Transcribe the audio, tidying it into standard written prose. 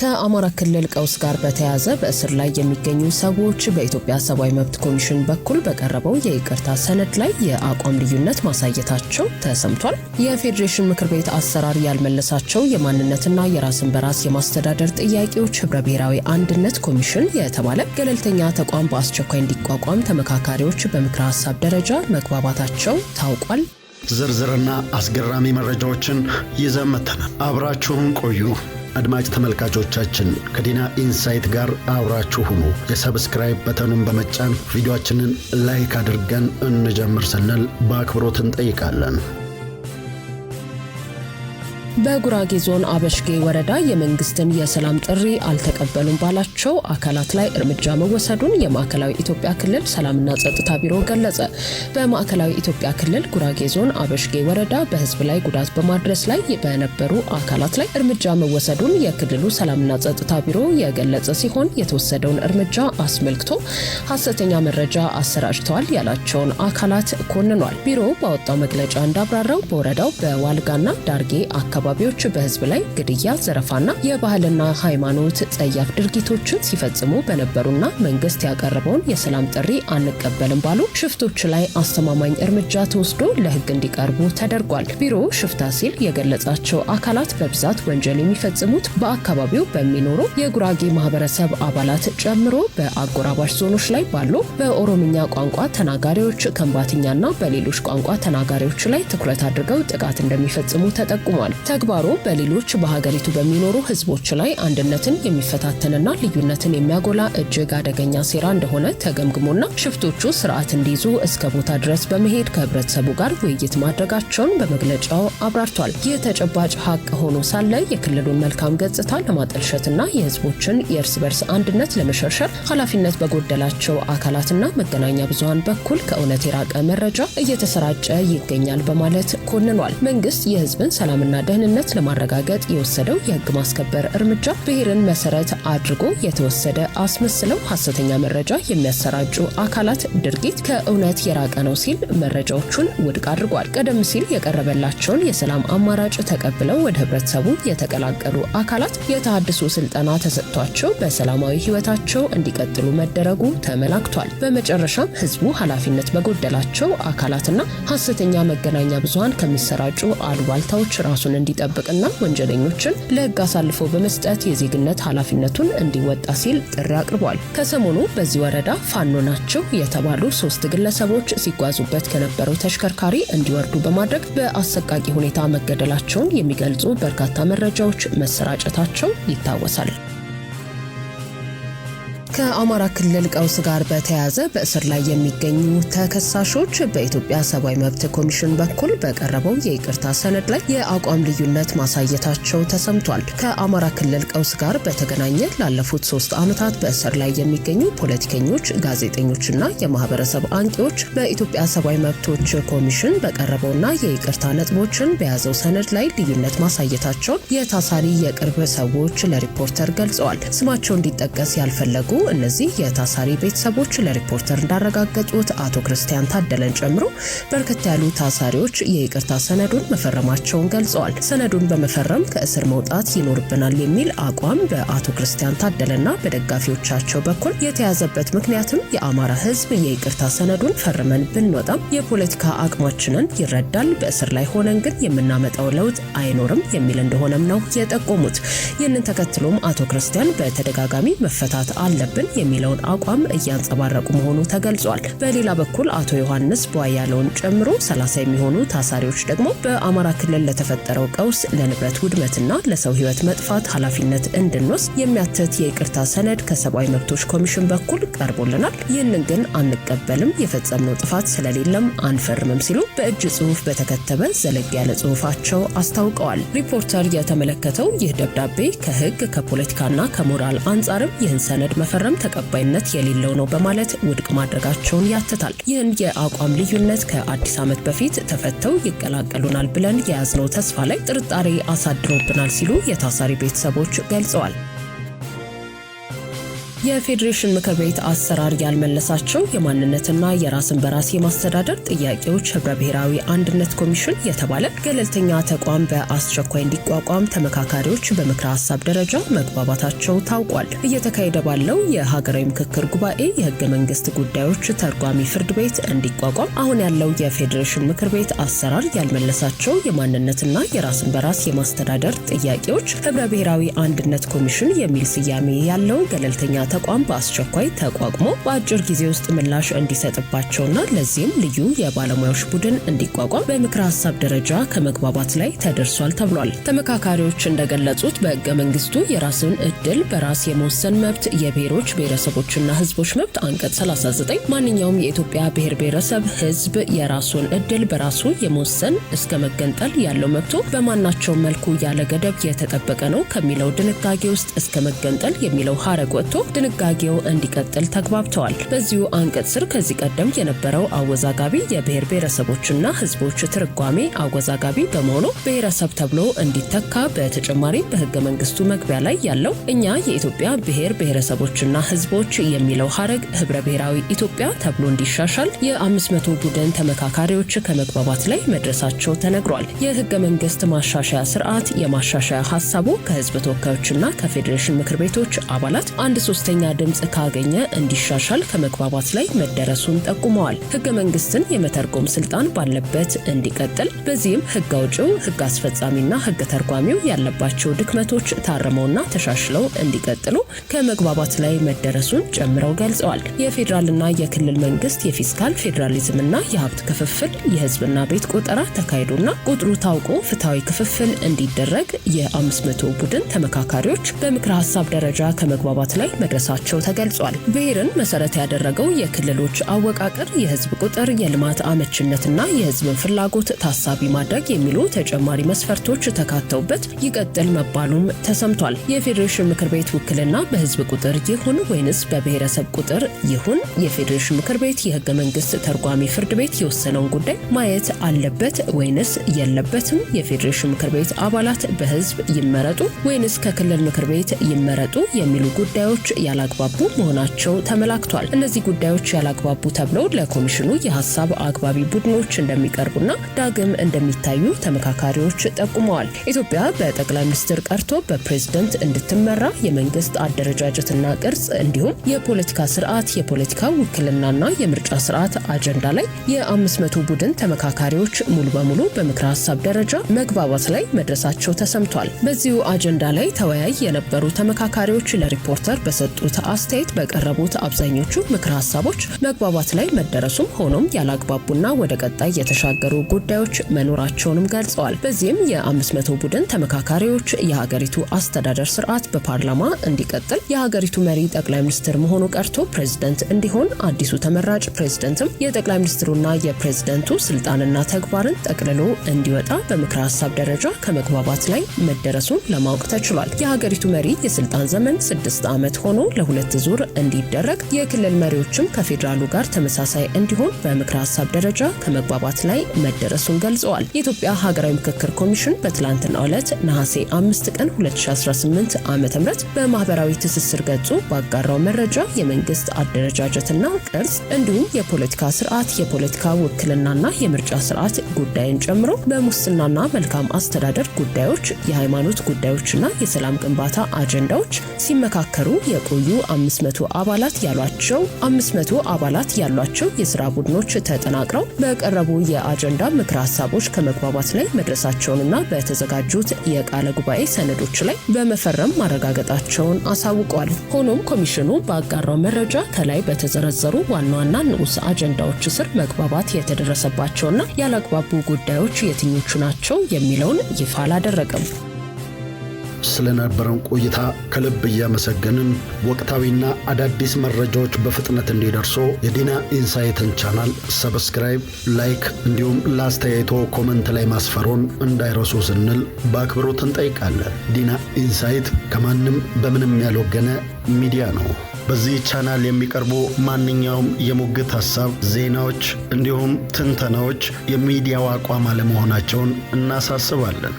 ከአማራ ክልል ቀውስ ጋር በተያያዘ በእስር ላይ የሚገኙ ሰዎች በኢትዮጵያ ሰብአዊ መብት ኮሚሽን በኩል በቀረበው የይቅርታ ሰነድ ላይ የአቋም ልዩነት ማሳየታቸው ተሰምቷል። የፌዴሬሽን ምክር ቤት አሰራር ያልመለሳቸው የማንነትና የራስን በራስ የማስተዳደር ጥያቄዎች ህብረ ብሔራዊ አንድነት ኮሚሽን የተባለ ገለልተኛ ተቋም በአስቸኳይ እንዲቋቋም ተመካካሪዎች በምክረ ሀሳብ ደረጃ መግባባታቸው ታውቋል። ዝርዝርና አስገራሚ መረጃዎችን ይዘን መጥተናል። አብራችሁን ቆዩ። አድማጭ ተመልካቾቻችን፣ ከዲና ኢንሳይት ጋር አብራችሁ ሁኑ። የ subscribe button ኑን በመጫን ቪዲዮአችንን like አድርገን እንጀምር ስንል በአክብሮት እንጠይቃለን። በጉራጌ ዞን አበሽጌ ወረዳ የመንግስትን የሰላም ጥሪ አልተቀበሉም ባላቸው አካላት ላይ እርምጃ መወሰዱን የማዕከላዊ ኢትዮጵያ ክልል ሰላምና ጸጥታ ቢሮ ገለጸ። በማዕከላዊ ኢትዮጵያ ክልል ጉራጌ ዞን አበሽጌ ወረዳ በህዝብ ላይ ጉዳት በማድረስ ላይ በነበሩ አካላት ላይ እርምጃ መወሰዱን የክልሉ ሰላምና ጸጥታ ቢሮ የገለጸ ሲሆን፣ የተወሰደውን እርምጃ አስመልክቶ ሀሰተኛ መረጃ አሰራጭተዋል ያላቸውን አካላት ኮንኗል። ቢሮው ባወጣው መግለጫ እንዳብራራው በወረዳው በዋልጋና ዳርጌ አካባቢዎች በህዝብ ላይ ግድያ፣ ዘረፋና የባህልና ሃይማኖት ጸያፍ ድርጊቶችን ሲፈጽሙ በነበሩና መንግስት ያቀረበውን የሰላም ጥሪ አንቀበልም ባሉ ሽፍቶች ላይ አስተማማኝ እርምጃ ተወስዶ ለህግ እንዲቀርቡ ተደርጓል። ቢሮው ሽፍታ ሲል የገለጻቸው አካላት በብዛት ወንጀል የሚፈጽሙት በአካባቢው በሚኖሩ የጉራጌ ማህበረሰብ አባላት ጨምሮ በአጎራባች ዞኖች ላይ ባሉ በኦሮምኛ ቋንቋ ተናጋሪዎች፣ ከምባትኛና በሌሎች ቋንቋ ተናጋሪዎች ላይ ትኩረት አድርገው ጥቃት እንደሚፈጽሙ ተጠቁሟል። ተግባሩ በሌሎች በሀገሪቱ በሚኖሩ ህዝቦች ላይ አንድነትን የሚፈታተንና ልዩነትን የሚያጎላ እጅግ አደገኛ ሴራ እንደሆነ ተገምግሞና ሽፍቶቹ ስርዓት እንዲይዙ እስከ ቦታ ድረስ በመሄድ ከህብረተሰቡ ጋር ውይይት ማድረጋቸውን በመግለጫው አብራርቷል። ይህ ተጨባጭ ሀቅ ሆኖ ሳለ የክልሉን መልካም ገጽታ ለማጠልሸትና የህዝቦችን የእርስ በርስ አንድነት ለመሸርሸር ኃላፊነት በጎደላቸው አካላትና መገናኛ ብዙሃን በኩል ከእውነት የራቀ መረጃ እየተሰራጨ ይገኛል በማለት ኮንኗል። መንግስት የህዝብን ሰላምና ደህንነት ለማረጋገጥ የወሰደው የህግ ማስከበር እርምጃ ብሔርን መሰረት አድርጎ የተወሰደ አስመስለው ሀሰተኛ መረጃ የሚያሰራጩ አካላት ድርጊት ከእውነት የራቀ ነው ሲል መረጃዎቹን ውድቅ አድርጓል። ቀደም ሲል የቀረበላቸውን የሰላም አማራጭ ተቀብለው ወደ ህብረተሰቡ የተቀላቀሉ አካላት የተሃድሶ ስልጠና ተሰጥቷቸው በሰላማዊ ህይወታቸው እንዲቀጥሉ መደረጉ ተመላክቷል። በመጨረሻም ህዝቡ ኃላፊነት በጎደላቸው አካላትና ሀሰተኛ መገናኛ ብዙሃን ከሚሰራጩ አሉባልታዎች ራሱን እንዲጠብቅና ወንጀለኞችን ለህግ አሳልፎ በመስጠት የዜግነት ኃላፊነቱን እንዲወጣ ሲል ጥሪ አቅርቧል። ከሰሞኑ በዚህ ወረዳ ፋኖ ናቸው የተባሉ ሶስት ግለሰቦች ሲጓዙበት ከነበረው ተሽከርካሪ እንዲወርዱ በማድረግ በአሰቃቂ ሁኔታ መገደላቸውን የሚገልጹ በርካታ መረጃዎች መሰራጨታቸው ይታወሳል። ከአማራ ክልል ቀውስ ጋር በተያያዘ በእስር ላይ የሚገኙ ተከሳሾች በኢትዮጵያ ሰብአዊ መብት ኮሚሽን በኩል በቀረበው የይቅርታ ሰነድ ላይ የአቋም ልዩነት ማሳየታቸው ተሰምቷል። ከአማራ ክልል ቀውስ ጋር በተገናኘ ላለፉት 3 ዓመታት በእስር ላይ የሚገኙ ፖለቲከኞች፣ ጋዜጠኞችና የማህበረሰብ አንቂዎች በኢትዮጵያ ሰብአዊ መብቶች ኮሚሽን በቀረበውና የይቅርታ ነጥቦችን በያዘው ሰነድ ላይ ልዩነት ማሳየታቸውን የታሳሪ የቅርብ ሰዎች ለሪፖርተር ገልጸዋል። ስማቸው እንዲጠቀስ ያልፈለጉ እነዚህ የታሳሪ ቤተሰቦች ለሪፖርተር እንዳረጋገጡት አቶ ክርስቲያን ታደለን ጨምሮ በርከት ያሉ ታሳሪዎች የይቅርታ ሰነዱን መፈረማቸውን ገልጸዋል። ሰነዱን በመፈረም ከእስር መውጣት ይኖርብናል የሚል አቋም በአቶ ክርስቲያን ታደለና በደጋፊዎቻቸው በኩል የተያዘበት ምክንያትም የአማራ ሕዝብ የይቅርታ ሰነዱን ፈርመን ብንወጣም የፖለቲካ አቅማችንን ይረዳል፣ በእስር ላይ ሆነን ግን የምናመጣው ለውጥ አይኖርም የሚል እንደሆነም ነው የጠቆሙት። ይህንን ተከትሎም አቶ ክርስቲያን በተደጋጋሚ መፈታት አለብን የሚለውን አቋም እያንጸባረቁ መሆኑ ተገልጿል። በሌላ በኩል አቶ ዮሐንስ ቧያለውን ጨምሮ 30 የሚሆኑ ታሳሪዎች ደግሞ በአማራ ክልል ለተፈጠረው ቀውስ፣ ለንብረት ውድመትና ለሰው ሕይወት መጥፋት ኃላፊነት እንድንወስድ የሚያትት የይቅርታ ሰነድ ከሰብአዊ መብቶች ኮሚሽን በኩል ቀርቦልናል። ይህንን ግን አንቀበልም፣ የፈጸምነው ጥፋት ስለሌለም አንፈርምም ሲሉ በእጅ ጽሁፍ በተከተበ ዘለግ ያለ ጽሁፋቸው አስታውቀዋል። ሪፖርተር የተመለከተው ይህ ደብዳቤ ከህግ፣ ከፖለቲካና ከሞራል አንጻርም ይህን ሰነድ መፈረም ተቀባይነት የሌለው ነው በማለት ውድቅ ማድረጋቸውን ያትታል። ይህን የአቋም ልዩነት ከአዲስ ዓመት በፊት ተፈተው ይቀላቀሉናል ብለን የያዝነው ተስፋ ላይ ጥርጣሬ አሳድሮብናል ሲሉ የታሳሪ ቤተሰቦች ገልጸዋል። የፌዴሬሽን ምክር ቤት አሰራር ያልመለሳቸው የማንነትና የራስን በራስ የማስተዳደር ጥያቄዎች ህብረ ብሔራዊ አንድነት ኮሚሽን የተባለ ገለልተኛ ተቋም በአስቸኳይ እንዲቋቋም ተመካካሪዎች በምክረ ሀሳብ ደረጃ መግባባታቸው ታውቋል። እየተካሄደ ባለው የሀገራዊ ምክክር ጉባኤ የህገ መንግስት ጉዳዮች ተርጓሚ ፍርድ ቤት እንዲቋቋም፣ አሁን ያለው የፌዴሬሽን ምክር ቤት አሰራር ያልመለሳቸው የማንነትና የራስን በራስ የማስተዳደር ጥያቄዎች ህብረ ብሔራዊ አንድነት ኮሚሽን የሚል ስያሜ ያለው ገለልተኛ ተቋም በአስቸኳይ ተቋቁሞ በአጭር ጊዜ ውስጥ ምላሽ እንዲሰጥባቸውና ለዚህም ልዩ የባለሙያዎች ቡድን እንዲቋቋም በምክረ ሀሳብ ደረጃ ከመግባባት ላይ ተደርሷል ተብሏል። ተመካካሪዎች እንደገለጹት በህገ መንግስቱ የራስን እድል በራስ የመወሰን መብት፣ የብሔሮች ብሔረሰቦችና ህዝቦች መብት አንቀጽ 39 ማንኛውም የኢትዮጵያ ብሔር ብሔረሰብ ህዝብ የራሱን እድል በራሱ የመወሰን እስከ መገንጠል ያለው መብቱ በማናቸውም መልኩ ያለ ገደብ የተጠበቀ ነው ከሚለው ድንጋጌ ውስጥ እስከ መገንጠል የሚለው ሀረግ ወጥቶ ድንጋጌው እንዲቀጥል ተግባብተዋል። በዚሁ አንቀጽ ስር ከዚህ ቀደም የነበረው አወዛጋቢ የብሔር ብሔረሰቦችና ህዝቦች ትርጓሜ አወዛጋቢ በመሆኑ ብሔረሰብ ተብሎ እንዲተካ፣ በተጨማሪም በህገ መንግስቱ መግቢያ ላይ ያለው እኛ የኢትዮጵያ ብሔር ብሔረሰቦችና ህዝቦች የሚለው ሀረግ ህብረ ብሔራዊ ኢትዮጵያ ተብሎ እንዲሻሻል የ500 ቡድን ተመካካሪዎች ከመግባባት ላይ መድረሳቸው ተነግሯል። የህገ መንግስት ማሻሻያ ስርዓት የማሻሻያ ሀሳቡ ከህዝብ ተወካዮችና ከፌዴሬሽን ምክር ቤቶች አባላት 1/3 ድምፅ ካገኘ እንዲሻሻል ከመግባባት ላይ መደረሱን ጠቁመዋል። ህገ መንግስትን የመተርጎም ስልጣን ባለበት እንዲቀጥል፣ በዚህም ህግ አውጪው፣ ህግ አስፈጻሚና ህግ ተርጓሚው ያለባቸው ድክመቶች ታርመውና ተሻሽለው እንዲቀጥሉ ከመግባባት ላይ መደረሱን ጨምረው ገልጸዋል። የፌዴራልና የክልል መንግስት የፊስካል ፌዴራሊዝምና የሀብት ክፍፍል፣ የህዝብና ቤት ቆጠራ ተካሂዶና ቁጥሩ ታውቆ ፍትሐዊ ክፍፍል እንዲደረግ የ500 ቡድን ተመካካሪዎች በምክረ ሀሳብ ደረጃ ከመግባባት ላይ መድረሳቸው ተገልጿል። ብሔርን መሰረት ያደረገው የክልሎች አወቃቀር፣ የህዝብ ቁጥር፣ የልማት አመችነትና የህዝብን ፍላጎት ታሳቢ ማድረግ የሚሉ ተጨማሪ መስፈርቶች ተካተውበት ይቀጥል መባሉም ተሰምቷል። የፌዴሬሽን ምክር ቤት ውክልና በህዝብ ቁጥር ይሁን ወይንስ በብሔረሰብ ቁጥር ይሁን፣ የፌዴሬሽን ምክር ቤት የህገ መንግስት ተርጓሚ ፍርድ ቤት የወሰነውን ጉዳይ ማየት አለበት ወይንስ የለበትም፣ የፌዴሬሽን ምክር ቤት አባላት በህዝብ ይመረጡ ወይንስ ከክልል ምክር ቤት ይመረጡ የሚሉ ጉዳዮች ያላግባቡ መሆናቸው ተመላክቷል። እነዚህ ጉዳዮች ያላግባቡ ተብለው ለኮሚሽኑ የሀሳብ አግባቢ ቡድኖች እንደሚቀርቡና ዳግም እንደሚታዩ ተመካካሪዎች ጠቁመዋል። ኢትዮጵያ በጠቅላይ ሚኒስትር ቀርቶ በፕሬዝደንት እንድትመራ የመንግስት አደረጃጀትና ቅርጽ እንዲሁም የፖለቲካ ስርዓት፣ የፖለቲካ ውክልናና የምርጫ ስርዓት አጀንዳ ላይ የ500 ቡድን ተመካካሪዎች ሙሉ በሙሉ በምክረ ሀሳብ ደረጃ መግባባት ላይ መድረሳቸው ተሰምቷል። በዚሁ አጀንዳ ላይ ተወያይ የነበሩ ተመካካሪዎች ለሪፖርተር በሰጡት አስተያየት በቀረቡት አብዛኞቹ ምክረ ሀሳቦች መግባባት ላይ መደረሱም፣ ሆኖም ያላግባቡና ወደ ቀጣይ የተሻገሩ ጉዳዮች መኖራቸውንም ገልጸዋል። በዚህም የ500 ቡድን ተመካካሪዎች የሀገሪቱ አስተዳደር ስርዓት በፓርላማ እንዲቀጥል፣ የሀገሪቱ መሪ ጠቅላይ ሚኒስትር መሆኑ ቀርቶ ፕሬዝደንት እንዲሆን፣ አዲሱ ተመራጭ ፕሬዝደንትም የጠቅላይ ሚኒስትሩና የፕሬዝደንቱ ስልጣንና ተግባርን ጠቅልሎ እንዲወጣ በምክረ ሀሳብ ደረጃ ከመግባባት ላይ መደረሱን ለማወቅ ተችሏል። የሀገሪቱ መሪ የስልጣን ዘመን 6 ዓመት ሆኖ ለሁለት ዙር እንዲደረግ፣ የክልል መሪዎችም ከፌዴራሉ ጋር ተመሳሳይ እንዲሆን በምክረ ሀሳብ ደረጃ ከመግባባት ላይ መደረሱን ገልጸዋል። የኢትዮጵያ ሀገራዊ ምክክር ኮሚሽን በትላንትናው ዕለት ነሐሴ 5 ቀን 2018 ዓ.ም በማህበራዊ ትስስር ገጹ ባጋራው መረጃ የመንግስት አደረጃጀትና ቅርጽ እንዲሁም የፖለቲካ ስርዓት፣ የፖለቲካ ውክልናና የምርጫ ስርዓት ጉዳይን ጨምሮ በሙስናና መልካም አስተዳደር ጉዳዮች፣ የሃይማኖት ጉዳዮችና የሰላም ግንባታ አጀንዳዎች ሲመካከሩ የቆዩ 500 አባላት ያሏቸው 500 አባላት ያሏቸው የስራ ቡድኖች ተጠናቅረው በቀረቡ የአጀንዳ ምክረ ሀሳቦች ከመግባባት ላይ መድረሳቸውንና በተዘጋጁት የቃለ ጉባኤ ሰነዶች ላይ በመፈረም ማረጋገጣቸውን አሳውቋል። ሆኖም ኮሚሽኑ ባጋራው መረጃ ከላይ በተዘረዘሩ ዋና ዋና ንዑስ አጀንዳዎች ስር መግባባት የተደረሰባቸውና ያላግባቡ ጉዳዮች የትኞቹ ናቸው የሚለውን ይፋ አላደረገም። ስለነበረን ቆይታ ከልብ እያመሰገንን፣ ወቅታዊና አዳዲስ መረጃዎች በፍጥነት እንዲደርሶ የዲና ኢንሳይትን ቻናል subscribe፣ like እንዲሁም ለአስተያየቶ comment ላይ ማስፈሮን እንዳይረሱ ስንል በአክብሮት እንጠይቃለን። ዲና ኢንሳይት ከማንም በምንም ያልወገነ ሚዲያ ነው። በዚህ ቻናል የሚቀርቡ ማንኛውም የሙግት ሐሳብ፣ ዜናዎች እንዲሁም ትንተናዎች የሚዲያው አቋም አለመሆናቸውን እናሳስባለን።